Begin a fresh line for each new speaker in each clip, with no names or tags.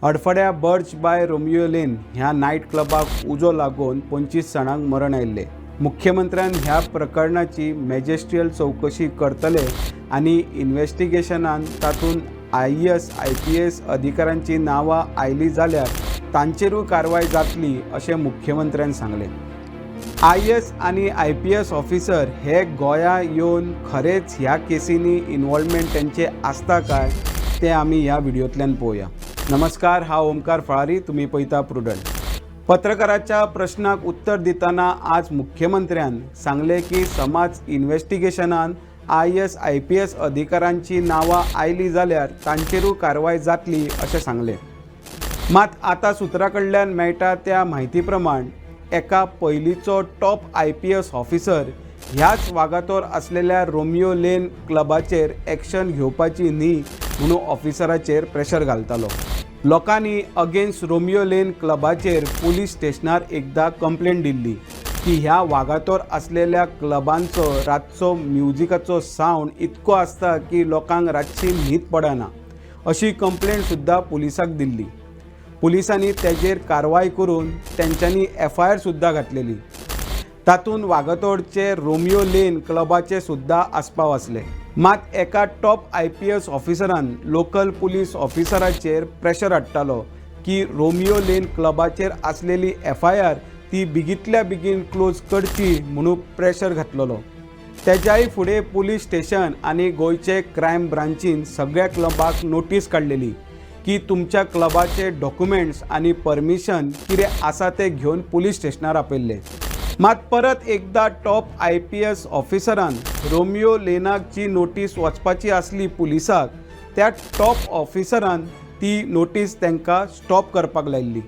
हडफड्या Birch by Romeo Lane ह्या night क्लबाक उजो लागून 25 जाणांक मरण आयिल्लें. मुख्यमंत्र्यान ह्या प्रकरणाची मॅजिस्ट्रियल चवकशी करतले आनी इन्व्हेस्टिगेशनान तातूंत आयएएस, आयपीएस अधिकाऱ्यांची नांवां आयलीं जाल्यार तांचेरूय कारवाय जातली अशें मुख्यमंत्र्यान सांगलें. आयएएस आनी आयपीएस ऑफिसर हे गोंया येवन खरेंच ह्या केसींनी इन्वॉल्वमेंट तेंचे आसता काय तें आमी ह्या व्हिडियोंतल्यान पळोवया. नमस्कार, हांव ओमकार फळारी, तुमी पळयता प्रुडंट. पत्रकाराच्या प्रश्नाक उत्तर दितना आज मुख्यमंत्र्यान सांगलें की समज इन्व्हेस्टिगेशनान आयएएस, आयपीएस अधिकाऱ्यांची नांवां आयलीं जाल्यार तांचेरूय कारवाय जातली अशें सांगलें. मात आतां सुत्रा कडल्यान मेळटा त्या म्हायती प्रमाण एका पयलींचो टॉप आयपीएस ऑफिसर ह्याच वागातोर आसलेल्या रोमियो लेन क्लबाचेर एक्शन घेवपाची न्ही म्हणून ऑफिसराचेर प्रेशर घालतालो. लोकांनी अगेन्स्ट रोमियो लेन क्लबाचेर पुलीस स्टेशनार एकदां कंप्लेन दिल्ली की ह्या वागातोर आसलेल्या क्लबांचो रातचो म्युजिकाचो सावंड इतको आसता की लोकांक रातची न्हीद पडना, अशी कंप्लेन सुद्दां पुलिसाक दिल्ली. पुलिसांनी तेजेर कारवाय करून तेंच्यांनी एफआयआर सुद्दां घातलेली. तातूंत वागातोरचे रोमियो लेन क्लबाचे सुद्दां आस्पाव आसले. मात एका टॉप आयपीएस ऑफिसरान लोकल पुलीस ऑफिसराचेर प्रेशर हाडटालो की रोमियो लेन क्लबाचेर आसलेली एफआयआर ती बेगींतल्या बेगीन क्लोज करची म्हणून प्रेशर घातलेलो. तेज्याय फुडें पुलीस स्टेशन आनी गोंयचे क्रायम ब्रांचीन सगळ्या क्लबाक नोटीस काडलेली की तुमच्या क्लबाचे डॉक्युमेंट्स आनी परमिशन कितें आसा तें घेवन पुलीस स्टेशनार आपयल्ले. मात परत एकदां टॉप आयपीएस ऑफिसरान रोमियो लेनाक जी नोटीस वचपाची आसली पुलिसाक, त्या टॉप ऑफिसरान ती नोटीस तांकां स्टॉप करपाक लायिल्ली.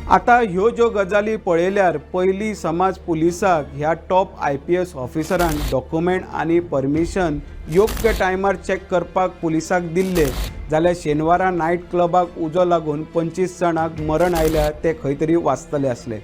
आतां ह्यो ज्यो गजाली पळयल्यार पयलीं समज पुलिसाक ह्या टॉप आयपीएस ऑफिसरान डॉक्युमेंट आनी परमिशन योग्य टायमार चॅक करपाक पुलिसाक दिल्ले जाल्यार शेनवारा नायट क्लबाक उजो लागून 25 जाणांक मरण आयल्यार ते खंय तरी वाचतले आसले.